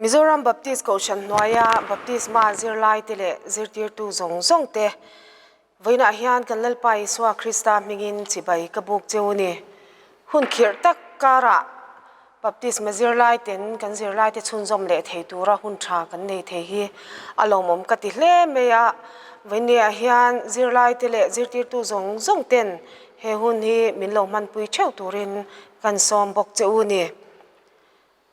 Mizoram Baptist Kohhran hnuaia Baptisma zirlaite leh zirtirtu zawng zawngte vawiinah hian kan Lalpa Isua Krista hmingin chibai ka buk cheu a ni. Hun khirh tak karah Baptisma zirlaiten kan zirlaite chhunzawm leh thei tura hun tha kan nei thei hi a lawmawm ka ti hle mai a. Vawiinniah hian zirlaite leh zirtirtu zawng zawngten he hun hi min lo hmanpui theuh turin kan sawm bawk che u a ni.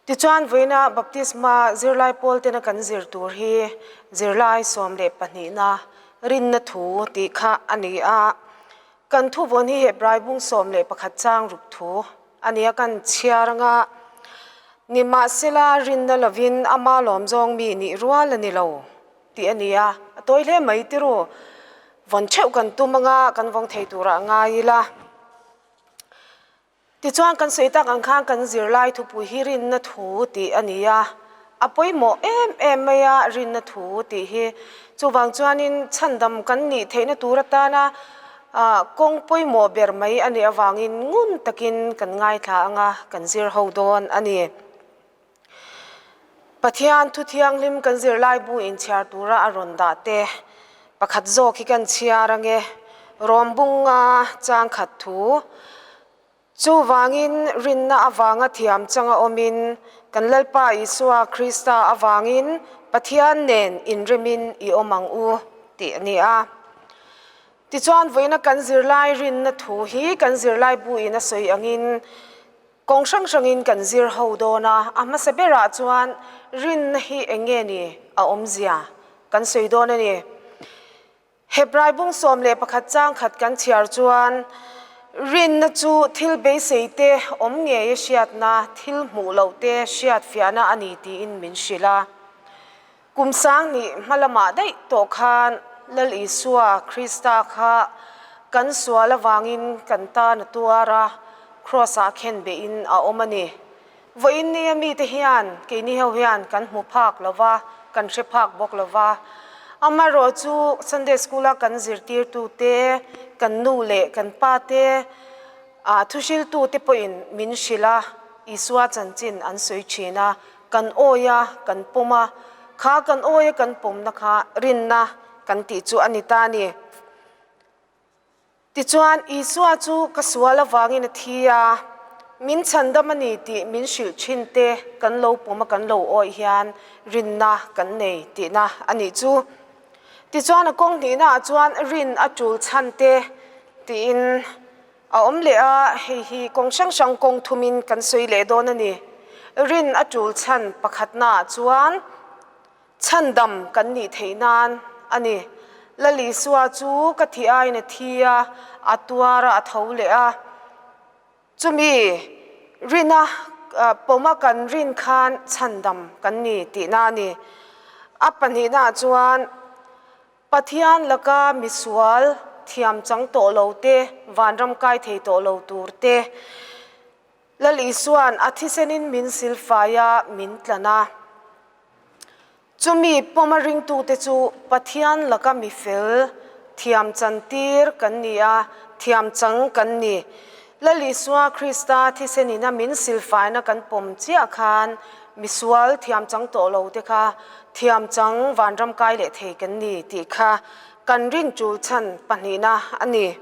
Tichuan, vawiina Baptisma zirlai pawl tena kan zir tur hi zirlai 12na rinna thu tih kha a ni a. Kan thuvawn hi Hebrai bung 11 chang ruk thu a ni a, kan chhiar anga nimahsela rinna lovin ama lawm zawng mi nih rual a ni lo tih a ni a, a tawi hle mai tiru. Vawn theuh kan tum anga kan vawng thei turah ngai ila. Tichuan kan sawi tak ang khan kan zirlai thupui hi rinna thu tih a ni a, a pawimawh em em mai a rinna thu tih hi. Chuvang chuanin chhandam kan nih theihna tur atana kawng pawimawh ber mai a nih avangin ngun takin kan ngaithla anga kan zir ho dawn a ni. Pathian thu thianghlim kan zirlai bu inchhiar tura a rawn dah te pakhat zawk hi kan chhiar ange. Rawm bunga chang khat thu chuvangin rinna avanga thiam changa awmin kan Lalpa Isua Krista avangin Pathian nen inremin i awm ang u tih a ni a. Tichuan vawiina kan zirlai rinna thu hi kan zirlai bu in a sawi angin Kawng hrang hrangin kan zir ho dawn a, a hmasa berah chuan rinna hi eng nge ni a awmzia kan sawi dawn a ni. Hebrai bung 11 chang khat kan chhiar chuan rinna chu thil beisei te awm ngei a hriatna, thil hmuh loh te hriat fiahna a ni tiin min hrilh a. Kum sang nih hma lamah daih tawh khan Lal Isua Krista kha kan sual avangin kan tan a tuar a, Kraws-ah khen behin a awm a ni. Vawiin nia mite hian, keini ho hian kan hmu phak lo va, kan hre phak bawk lo va. Amaherawh chu Sunday School-a kan zirtirtute, kan nu leh kan pate, thuhriltute pawhin min hrilh a, Isua chanchin an sawi thin a, Kan awi a, kan pawm a, kha kan awi a kan pawmna kha rinna kan tih chu a ni ta a ni. Tichuan, Isua chu ka sual avangin a thi a, min chhandam a ni tih min hrilh thin te kan lo pawm a kan lo awih hian rinna kan nei tihna a nih chu. Tichuan, a kawng hnihnaah chuan rin a tul chhan te tiin A awm leh a, hei hi kawng hrang hrang kawng thumin kan sawi leh dawn a ni. Rin a tul chhan pakhatnaah chuan chhandam kan nih theih nan a ni. Lal Isua chu ka thih aiin a thi a, a tuar a, a tho leh a. Chumi rina pawma kan rin khan chhandam kan ni tihna a ni. A pahnihnaah chuan. Pathian laka misual thiam chang tawh lo te, vanram kai thei tawh lo tur te, Lal Isua'n a thisenin min silfai a, min tlan a. Chumi pawma ringtute chu Pathian laka mifel thiam chantir kan ni a, thiam chang kan ni. Lal Isua Krista thisenina min silfaina kan pawm chiah khan misual thiam chang tawh lo te kha thiam chang vanram kai leh thei kan ni tih kha kan rin tul chhan pahnihna a ni.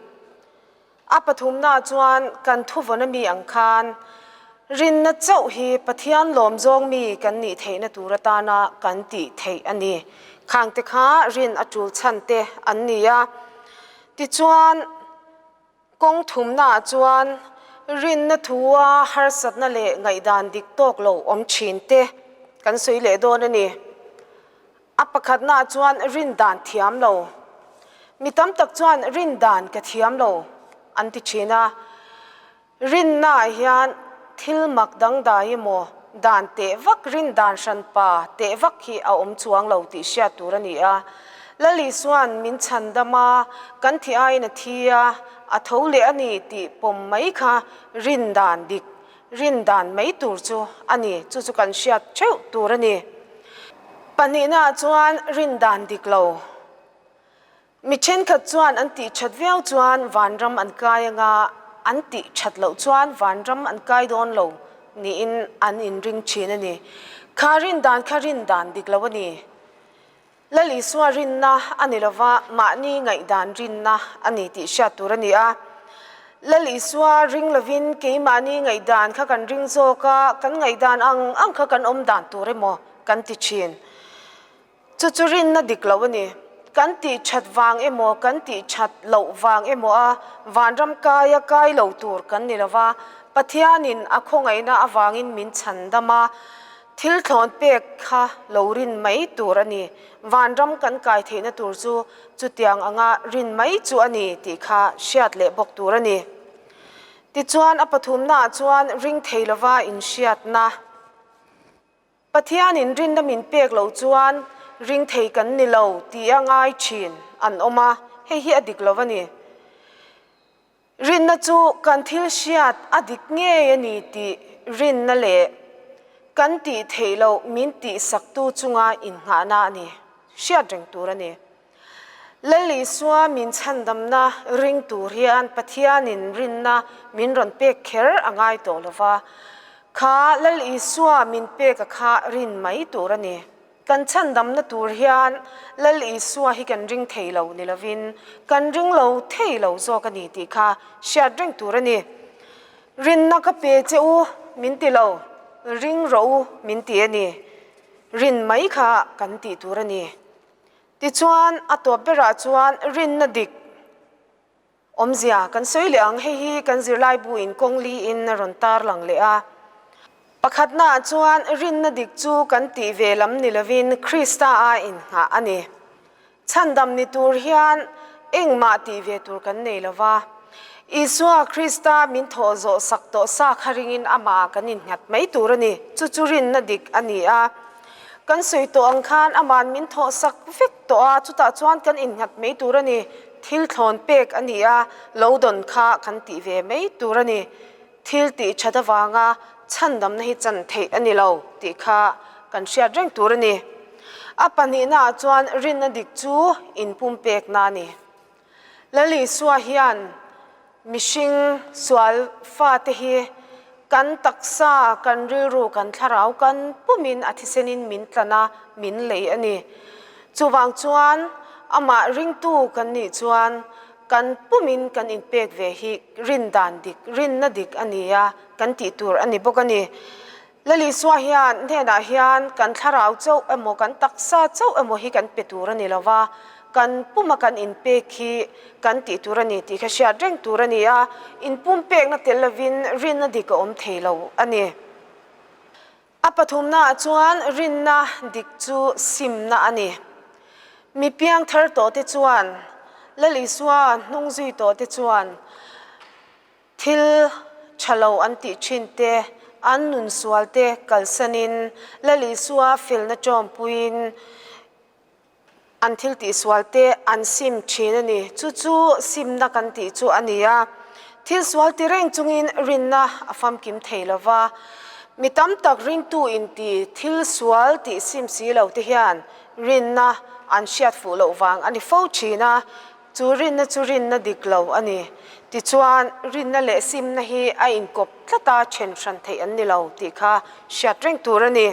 A pathumna chuan kan thuvawn a mi ang khan rinna chauh hi Pathian lawm zawng mi kan nih theihna tur atana kan tih theih a ni. Khangte kha rin a tul chhan te an ni a. Tichuan. Kawng thumnaah chuan rinna thua harsatna leh ngaihdan dik tawk lo awm thin te kan sawi leh dawn a ni. A pakhatnaah chuan rin dan thiam lo. Mi tam tak chuan rin dan ka thiam lo an ti thin a. Rinnaah hian thil mak dangdai emaw dan teh vak rin dan hranpa teh vak hi a awm chuang lo tih hriat tur a ni a. Lal Isua'n min chhandam a, kan thi aiin a thi a, a tho leh a ni tih pawm mai kha rin dan dik, rin dan mai tur chu a ni. Chu chu kan hriat theuh tur a ni. Pahnihnaah chuan rin dan dik lo. Mi thenkhat chuan an tih that viau chuan vanram an kai anga, an tih that loh chuan vanram an kai dawn lo niin an inring thin a ni. Kha rin dan kha rin dan dik lo a ni. Lal Isua rinna a ni lova, mahni ngaihdan rinna a ni tih hriat tur a ni a. Lal Isua ring lovin keimahni ngaihdan kha kan ring zawk a, kan ngaihdan ang ang kha kan awm dan tur emaw kan ti thin. Chu chu rinna dik lo a ni. Kan tih that vang emaw, kan tih that loh vang emaw a vanram kaia kai lo tur kan ni lova, Pathianin a khawngaihna avangin min chhan dam a, Thil thlawn pek kha lo rin mai tur a ni. Vanram kan kai theihna tur chu chutiang anga rin mai chu a ni tih kha hriat leh bawk tur a ni. Tichuan a pathumnaah chuan ring thei lova inhriatna. Pathianin rinna min pek loh chuan ring thei kan ni lo tia ngai thin an awm a, hei hi a dik lo a ni. Rinna chu kan thil hriat a dik ngei a ni tih rinna leh kan tih theih loh min tihsaktu chunga innghahna a ni hriat reng tur a ni. Lal Isua min chhandamna ring tur hian Pathianin rinna min rawn pek kher a ngai tawh lo va, kha Lal Isua min peka kha rin mai tur a ni. Kan chhandamna tur hian Lal Isua hi kan ring thei lo ni lovin kan ring lo thei lo zawk a ni tih kha hriat reng tur a ni. Rinna ka pe che u min ti lo, ring rawh u min ti a ni. Rin mai kha kan tih tur a ni. Tichuan a tawp berah chuan rinna dik Awmzia kan sawi leh ang, hei hi kan zirlaibu in kawng li in a rawn tar lang leh a. Pakhatnaah chuan rinna dik chu kan tih ve lam ni lovin Krista a inngah a ni. Chhandam ni tur hian engmah tih ve tur kan nei lo va. Isua Krista min thawh zawh sak tawh sa kha ringin amah kan innghat mai tur a ni. Chu chu rinna dik a ni a. Kan sawi tawh ang khan aman min thawh sak vek tawh a, chutah chuan kan innghat mai tur a ni. Thil thlawn pek a ni a, lo dawn kha kan tih ve mai tur a ni. Thil tih that avanga chhandamna hi chan theih a ni lo tih kha kan hriat reng tur a ni. A pahnihnaah chuan rinna dik chu inpumpekna a ni. Lal Isua hian mihring sual fate hi kan taksa, kan rilru, kan thlarau kan pumin a thisenin min tlan a, min lei a ni. Chuvang chuan amah ringtu kan nih chuan kan pumin kan inpek ve hi rin dan dik, rinna dik a ni a, kan tih tur a ni bawk a ni. Lal Isua hian hnenah hian kan thlarau chauh emaw kan taksa chauh emaw hi kan pe tur a ni lo va, kan puma kan inpek hi kan tih tur a ni tih kha hriat reng tur a ni a, inpumpekna tel lovin rinna dik a awm thei lo a ni. A pathumnaah chuan rinna dik chu simna a ni. Mi piang thar tawhte chuan, Lal Isua hnung zui tawhte chuan, Thil tha lo an tih thin te, an nun sual te kalsanin Lal Isua felna tawmpuiin an thil tih sual te an sim thin a ni. Chu chu simna kan tih chu a ni a. Thil sual ti reng chungin rinna a famkim thei lo va. Mi tam tak ringtu inti thil sual tih sim si lo te hian rinna an hriat fuh loh vang a ni fo thin a. Chu rinna chu rinna dik lo a ni. Tichuan, rinna leh simna hi a inkawp tlat a, then hran theih an ni lo tih kha hriat reng tur a ni.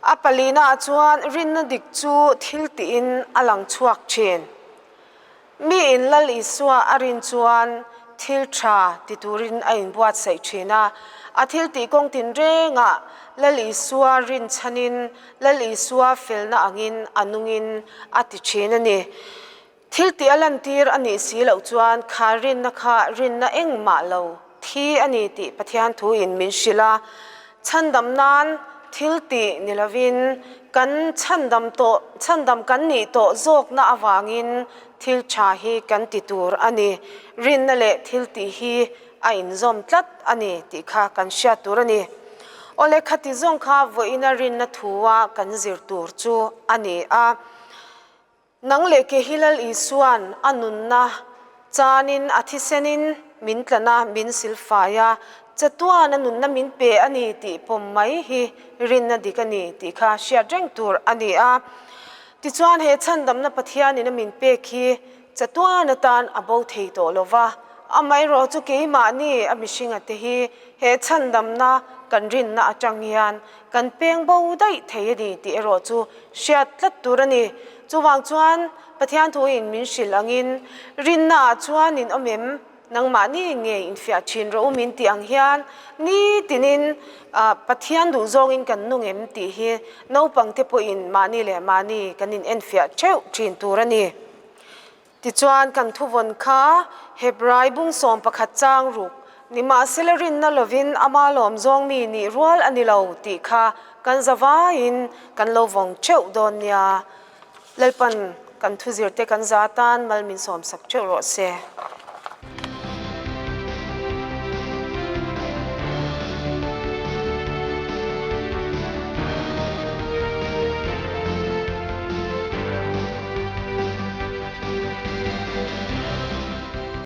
A palinaah chuan rinna dik chu thil tiin a lang chhuak thin. Miin Lal Isua a rin chuan thil tha ti turin a inbuatsaih thin a, a thil tih kawng tinrengah Lal Isua rinchhanin Lal Isua felna angin a nungin a ti thin a ni. Thil tih a lantir a nih si loh chuan kha rinna kha rinna engmah lo thi a ni tih Pathian thuin min hrilh a. Chhandam nan thil tih ni lovin kan chhandam tawh chhandam kan nih tawh zawkna avangin thil tha hi kan ti tur a ni. Rinna leh thil tih hi a inzawm tlat a ni tih kha kan hriat tur a ni. Awle khati zawng kha vawiina rinna thua kan zir tur chu a ni a. Nang leh ke hi Lal Isua'n a nunna chanin a thisenin min tlan a, min silfai a, chatuan a nunna min pe a ni tih pawm mai hi rinna dik a ni tih kha hriat reng tur a ni a. Tichuan he chhandamna Pathianin a min pek hi chatuan atan a bo thei tawh lo va. Amaherawhchu keimahni a mihringa te hi he chhandamna kan rinna atang hian kan peng bo daih thei a ni tih erawh chu hriat tlat tur a ni. Chuvang chuan Pathian thuin min hrilh angin rinnaah chuan in awm em? Nangmahni nge infiah thin rawh u min tih ang hian nitinin Pathian duhzawngin kan nung em tih hi naupangte pawhin mahni leh mahni kan inenfiah theuh thin tur a ni. Tichuan kan thuvawn kha Hebrai bung 11 chang ruk, nimahsela rinna lovin ama lawmzawng mi nih rual a ni lo tih kha kan zavaiin kan lo vawng theuh dawn nia. Lalpan kan thuzirte kan za tan mal min sawmsak theuh rawh se.